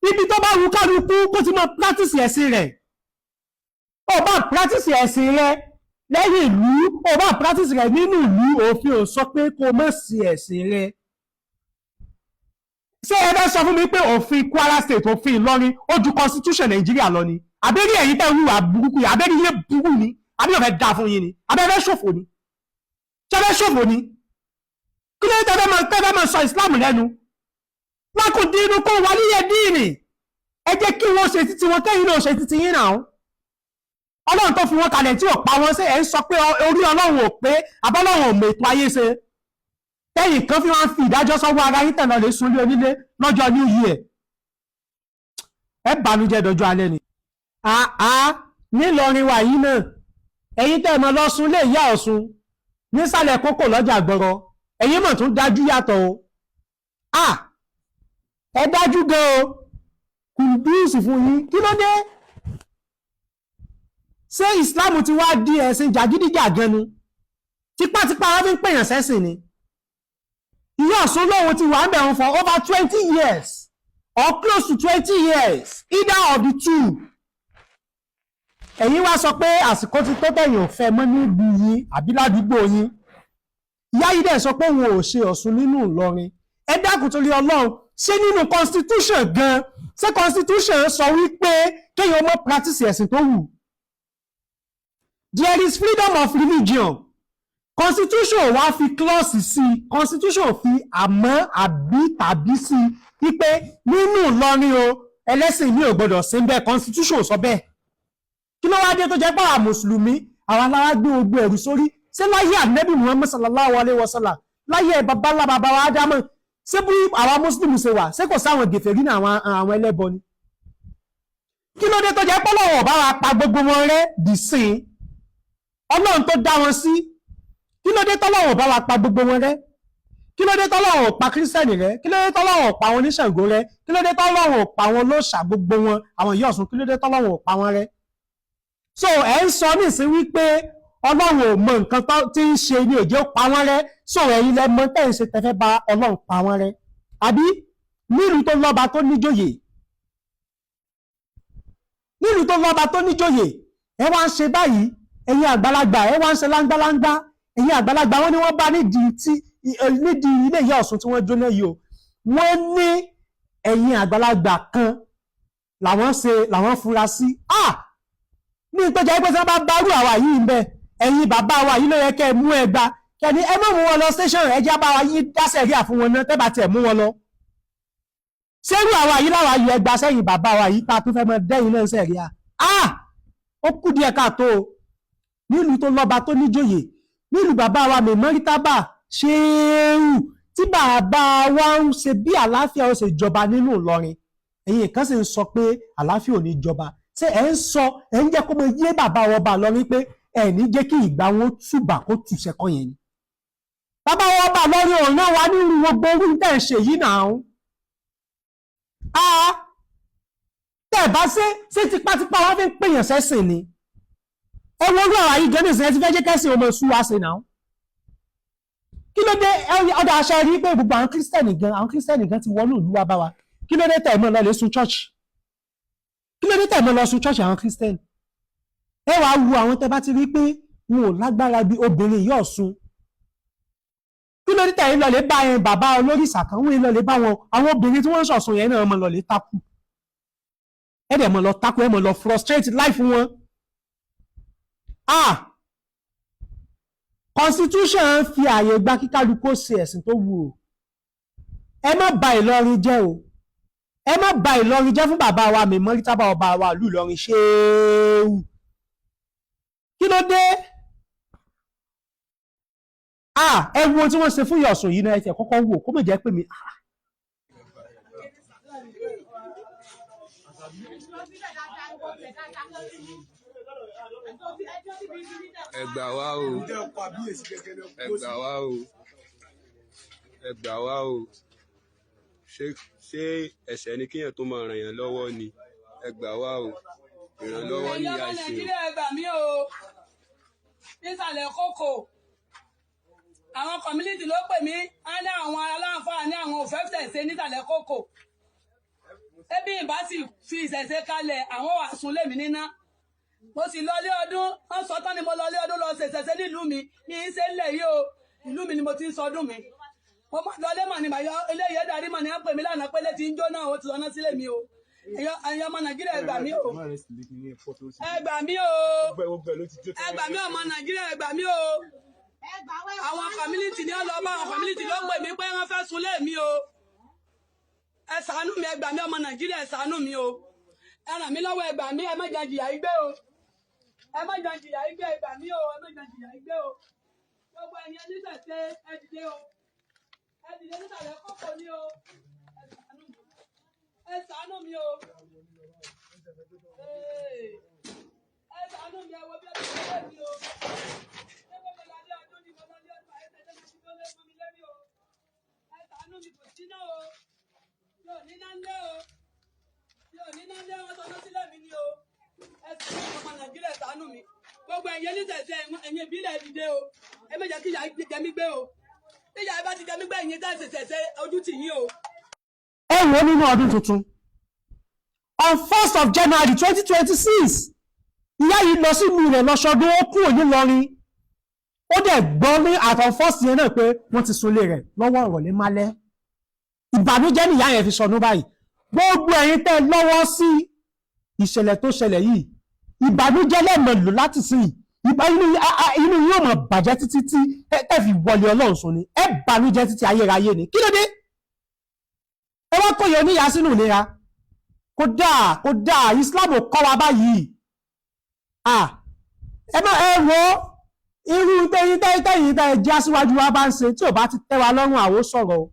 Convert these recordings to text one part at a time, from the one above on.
Ibi tó bá wù kálukú kó ti máa practice ẹ̀sìn rẹ̀. Ó bá practice ẹ̀sìn rẹ̀ lẹ́yìn ìlú, ó bá practice rẹ̀ nínú ìlú, òfin ò sọ pé kó má sí ẹ̀sìn rẹ̀. Ṣé ẹ fẹ́ sọ fún mi pé òfin Kwara State, òfin Ìlọrin, ó ju constitution Nàìjíríà lọ ni? Àbẹ́rí ẹ̀yin tẹ́ ń hùwà burúkú yìí, àbẹ́rí yé burú ni, àbí ọ̀fẹ́ da fún yín ni, àbẹ́ fẹ́ ṣòfò ni, ṣé fẹ́ ṣòfò ni? Kí ló dé tẹ́fẹ́ máa sọ Islam lẹ́nu? Lákòdínú kó wà níyẹ díìnì. Ẹ jẹ́ kí wọ́n ṣe títí wọn, kẹ́yìn náà ṣe títí yín náà. Ọlọ́run tó fi wọn kalẹ̀ tí ò pa wọn, ṣe ẹ̀ ń sọ pé orí Ọlọ́run ò pé, àbọ́lọ́run ò mọ ètò ayé ṣe? Tẹ́yìn kan fi wọ́n fi ìdájọ́ sọ́wọ́ ara yín, tẹ̀lé lè sunlé onílé lọ́jọ́ New Year. Ẹ bànújẹ́ dọjọ́ alẹ́ ni. Àá nílọrin wa yìí náà, ẹ̀yin tẹ́ ẹ mọ lọ sun lé ìyá Ọ̀ṣun nísàlẹ̀ kókò lọ́jà gbọ́rọ̀, ẹ̀yin mọ̀ tún dájú yàtọ̀ o. À ẹ dájú gan o, kùdùsì fún yín. Kí ló dé? Ṣé Islam ti wá di ẹ̀sìn jàgídíjàgan ni? Tipátipá wọn fi ń pèèyàn sẹ́sìn ni. Ìyá Ọ̀ṣun lóhun ti wà ń bẹ̀rù for over 20 years or close to 20 years, either of the two. Ẹ̀yin wá sọ pé àsìkò ti tó tẹ̀yìn ò fẹ́ mọ́ níbi yín àbí ládùúgbò yín. Ìyá yìí dẹ̀ sọ pé òun ò ṣe Ọ̀ṣun nínú Ìlọrin. Ẹ dákun torí Ọlọ́run, ṣé nínú constitution gan, ṣé constitution sọ wípé kéèyàn mọ́ practice ẹ̀sìn tó wù? There is freedom of religion. Constitution wá fi clause sí, constitution fi àmọ́ àbí tàbí sí wípé nínú Ìlọrin o, ẹlẹ́sìn mi ò gbọdọ̀ sí bẹ́ẹ̀. Constitution sọ bẹ́ẹ̀. Kí ló wá dé tó jẹ́ pé àwọn mùsùlùmí, àwọn aláwa gbé gbogbo ẹ̀rù sórí? Ṣé láyé ànẹ́bì Muhammad sallallahu alayhi wa sallam, láyé baba ńlá baba wa Ádámọ̀, ṣé bí àwa mùsùlùmí ṣe wà, ṣé kò sáwọn gèfèrí ní àwọn ẹlẹ́bọ ni? Kí ló dé tó jẹ́ pé Ọlọ́run bá wa pa gbogbo wọn rẹ́ dì sín? Ọlọ́run tó dá wọn sí, kí ló dé tọ́lọ́run bá wa pa gbogbo wọn rẹ́? Kí ló dé tọ́lọ́run ò pa kírísítẹ́nì rẹ́? Kí ló dé tọ́lọ́run ò pa àwọn oníṣàngó rẹ́? Kí ló dé tọ́lọ́run ò pa àwọn olóòṣà, gbogbo wọn, àwọn ìyá Ọ̀ṣun, kí ló dé tọ́lọ́run ò pa wọn rẹ́? So ẹ̀ ń sọ nísìn wípé Ọlọ́run ò mọ nǹkan tí ń ṣe ní òjò pa wọ́n rẹ́. So ẹ̀yin lẹ mọ tẹ́ ń ṣe tẹ́fẹ́ bá Ọlọ́run pa wọ́n rẹ́, àbí? Nílùú tó lọ́ba tó níjòyè, nílùú tó lọ́ba tó níjòyè, ẹ wá ń ṣe báyìí. Ẹ̀yin àgbàlagbà, ẹ wá ń ṣe láńgbáláńgbá. Ẹ̀yin àgbàlagbà, wọ́n ní wọ́n bá nídìí tí nídìí ilé ìyá Ọ̀ṣun tí wọ́n jóná yìí o. Wọ́n ní ẹ̀yin àgbàlagbà kan làwọn ṣe, làwọn fura sí. Ah, ní ìtọ́jà pé tí wọ́n bá bárù àwa yìí ń bẹ, ẹ̀yin bàbá wa yìí ló yẹ kẹ́ ẹ mú ẹgba kẹ́ni ẹ má mú wọn lọ station. Ẹ já bá wa yín dáṣẹ̀ rí àfún wọn náà tẹ́ bá tiẹ̀ mú wọn lọ. Ṣérú àwa yìí láwa yọ ẹgba sẹ́yìn bàbá wa yìí ta tún fẹ́ mọ dẹ́yìn náà sẹ̀rí à? Ah, ó kù díẹ̀ káàtó o. Nílùú tó lọ́ba tó níjòyè, nílùú bàbá wa Mẹ̀mọ́rítàbà ṣéèrù, tí bàbá wa ń ṣe bí àlàáfíà ó ṣe jọba nínú Ìlọrin, ẹ̀yin kan sì ń sọ pé àlàáfíà ò ní jọba. Ṣé ẹ̀ ń sọ, ẹ̀ ń jẹ́ kó mọ yé bàbá wọn bá lọrin pé ẹ̀ ní jẹ́ kí ìgbà wọn túbà kó tùṣẹ́ kọ́ yẹn ni? Bàbá wọn bá lọrin òun náà wà nínú gbogbo orú tẹ̀ ń ṣe yìí náà. A tẹ̀ bá ṣe ṣé tipátipá wọn fi ń pèèyàn sẹ́sìn ni? Ẹ wo orú àwọn àyíjọ ní ìsìn, ẹ ti fẹ́ jẹ́ kẹ́sìn ọmọ sú wa ṣe náà. Kí ló dé? Ọ̀dọ̀ aṣọ rí pé gbogbo àwọn kírísítẹ̀nì gan ti wọnú ìlú wa bá wa. Kí ló dé tẹ̀ mọ́ lọ lè sun church? Kí ló dé tẹ̀ mọ́ lọ sun church àwọn kírísítẹ̀nì? Ẹ wàá wu àwọn tẹ́ bá ti rí pé wọn ò lágbára bí obìnrin yóò sun. Kí ló dé tẹ̀ lọ lè bá yẹn bàbá olórìṣà kan, wọ́n lọ lè bá wọn, àwọn obìnrin tí wọ́n ń ṣọ̀ṣun yẹn náà mọ́ lọ lè takú? Ẹ dẹ̀ mọ́ lọ takú, ẹ mọ́ lọ frustrate life wọn. Ah, constitution fi ààyè gba kíkálukú ṣe ẹ̀sìn tó wù o. Ẹ má bà Ìlọrin jẹ́ o. Ẹ má bà Ìlọrin jẹ́ fún bàbá wa Mẹ̀mọ́rítàbà, ọba wa ìlú Ìlọrin ṣéwù. Kí ló dé? Ah, ẹ wo tí wọ́n ṣe fún Ìyá Ọ̀ṣun yìí náà. Ẹ tiẹ̀ kọ́kọ́ wò kó mọ̀ jẹ́ pé mi, ah. Ẹ gbà wá o, ẹ gbà wá o, ẹ gbà wá o. Ṣé ẹ̀ṣẹ̀ ni kéèyàn tó máa ràn yàn lọ́wọ́ ni? Ẹ gbà wá o, ìrànlọ́wọ́ Ẹ̀yin níyà ọmọ ṣe o. Nàìjíríà, ẹ gbà mí o. Nísàlẹ̀ kókò, àwọn community ló pè mí. Á ní àwọn aláǹfààní, àwọn òfẹ́ tẹ̀sẹ̀ nísàlẹ̀ kókò. Ebi ìbá sì fi ìṣẹ̀ṣe kalẹ̀, àwọn wà sùn lèmi níná. Mo sì lọlé ọdún, wọ́n sọ tán ni mo lọlé ọdún lọ ṣe ìṣẹ̀ṣe nílùú mi. Mi ń ṣe ńlẹ̀ yìí o, ìlú mi ni mo ti ń sọdún mi. Mo máa lọlé mọ̀ ni màá eléyìí darí mọ̀ ni wọ́n pè mí lánàá pé létí ń jóná, ó ti lọ́nà sílé mi o. Ẹ̀yin ọmọ Nàìjíríà, ẹ gbà mí o, ẹ gbà mí o, ẹ gbà mí, ọmọ Nàìjíríà, ẹ gbà mí o. Àwọn community ni ó lọ bá, àwọn community ló pè mí pé wọ́n fẹ́ sunlé mi o. Ẹ ṣàánú mi, ẹ gbà mí, ọmọ Nàìjíríà, ẹ ṣàánú mi o, ẹ ràn mí lọ́wọ́, ẹ gbà mí, ẹ má jẹ́ jìyà igbé o, ẹ má jẹ́ jìyà igbé, ẹ gbà mí o, ẹ má jẹ́ jìyà igbé o. Gbogbo ẹ̀yin oníṣẹ̀ṣe, ẹ dìde o, ẹ dìde nísàlẹ̀ kókò ní o. Ẹ ṣàánú mi, ẹ ṣàánú mi o. Ẹ ṣàánú mi, ẹ wo bí ẹ ti ṣe lé mi o. Ṣé mo lọ lé ọdún ni? Mo lọ lé ọdún àyẹ̀tẹ̀ tẹ́lẹ̀ tí tó lé mọ́ mi lérí o. Ẹ ṣàánú mi, kò sí náà o, mi ò ní náà lé o, mi ò ní náà lé. Wọn sọ sílẹ̀ mi ni o. Ẹ ṣàánú mi, ọmọ Nàìjíríà, ẹ ṣàánú mi. Gbogbo ẹ̀yin oníṣẹ̀ṣe, ẹ̀yin ìbílẹ̀, ẹ dìde o. Ẹ má jẹ́ kí ìyà jẹ mí gbé o. Tí ìyà bá ti jẹ mí gbé, ẹ̀yin tẹ́ ṣẹ̀ṣẹ̀, ojú tì yín o. Ẹ wò ó, nínú ọdún tuntun, on 1st of January 2026, ìyá yìí lọ sílùú rẹ̀ lọ́sọdún. Ó kúrò nílọrin, ó dẹ̀ gbọ́ ní àtọ̀ first yẹn náà pé wọ́n ti sunlé rẹ̀ lọ́wọ́ ìrọ̀lẹ́ málẹ́. Ìbànújẹ́ nìyá yẹn fi sọnù báyìí. Gbogbo ẹ̀yin tẹ́ lọ́wọ́ sí ìṣẹ̀lẹ̀ tó ṣẹlẹ̀ yìí, ìbànújẹ́ lẹ́mọ̀ lò láti sìn. Inú yóò mọ̀ bàjẹ́ títí tí ẹ fi wọlé Ọlọ́run sùn ni. Ẹ bànújẹ́ títí ayérayé ni. Kí ló dé? Ẹ wá kó yọ níyà sínú ìlera. Kódà kódà, Islam ò kọ́ wa báyìí. Ẹ má ẹ wo irú tẹ́yìn tẹ́yìn tẹ́ jẹ́ aṣíwájú wa bá ń ṣe tí ò bá ti tẹ́ wa lọ́rùn, àwọ̀ sọ̀rọ̀ o.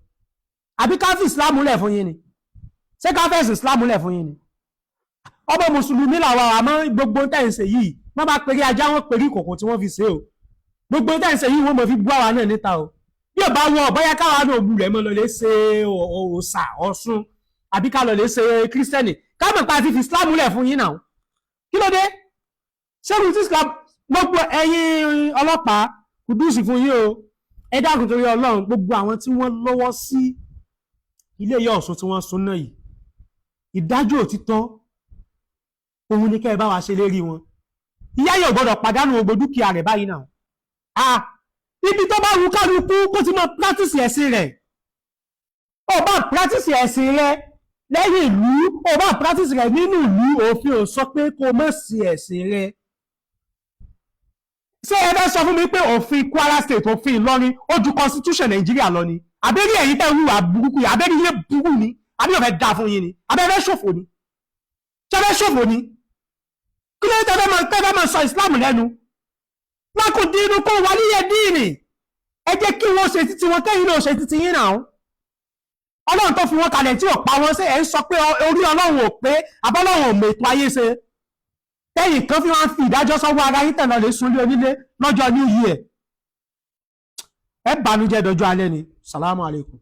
Àbí ká fi Islam lẹ̀ fún yín ni? Ṣé ká fẹ̀sìn Islam lẹ̀ fún yín ni? Ọmọ mùsùlùmí làwọn, àmọ́ gbogbo tẹ́ ń ṣe yìí, wọ́n bá perí ajá, wọn perí ìkòkò tí wọ́n fi ṣe o. Gbogbo tẹ́ ń ṣe yìí, wọ́n mọ̀ fi bú àwa náà níta o. Bí ò bá wọ bóyá káwa náà gbúlẹ̀ mọ́ lọ lè ṣe òòṣà Ọ̀ṣun, àbí ká lọ lè ṣe kírísítẹ́nì, ká mọ̀ pa ti fi Islam lẹ̀ fún yín náà. Kí ló dé? Ṣé tí Islam? Gbogbo ẹ̀yin ọlọ́pàá, kùdùsì fún yín o. Ẹ dákun, torí Ọlọ́run, gbogbo àwọn tí wọ́n lọ́wọ́ sí ilé ìyá Ọ̀ṣun tí wọ́n sún náà yìí, ìdájọ́ òtítọ́ òun ni kẹ́ ẹ bá wa ṣe lérí wọn. Ìyá yóò gbọ́dọ̀ pàdánù gbogbo dúkìá rẹ̀ báyìí náà. Ah, ibi tó bá wù kálukú kó ti máa practice ẹ̀sìn rẹ̀. Ó bá practice ẹ̀sìn rẹ̀ lẹ́yìn ìlú, ó bá practice rẹ̀ nínú ìlú, òfin ò sọ pé kó má sí ẹ̀sìn rẹ̀. Ṣé ẹ fẹ́ sọ fún mi pé òfin Kwara State, òfin Ìlọrin, ó ju constitution Nàìjíríà lọ ni? Àbẹ́rí ẹ̀yin tẹ́ wúwà burúkú yìí, àbẹ́rí ilé burúkú ni? Àbí ọ̀fẹ́ dáa fún yín ni? Àbẹ́rẹ́ ṣòfò ni? Ṣẹfẹ́ ṣòfò ni? Kí ló dé tẹ́fẹ́ máa sọ Islam lẹ́nu? Lákòdínú kó wà níyẹ díìnì. Ẹ jẹ́ kí wọ́n ṣe títí wọn, kẹ́yìn náà ṣe títí yín náà. Ọlọ́run tó fi wọ́n kalẹ̀ tí ò pa wọ́n, ṣe ẹ̀ ń sọ pé orí Ọlọ́run ò pé, àbọ́lọ́run ò mọ ètò ayé ṣe, tẹ́yìn kan fi wọ́n fi ìdájọ́ sọ́wọ́ ara yín tẹ̀lé lè sunlé onílé lọ́jọ́ New Year? Ẹ bànújẹ́ dọjọ́ alẹ́ ni. Salamu alaykum.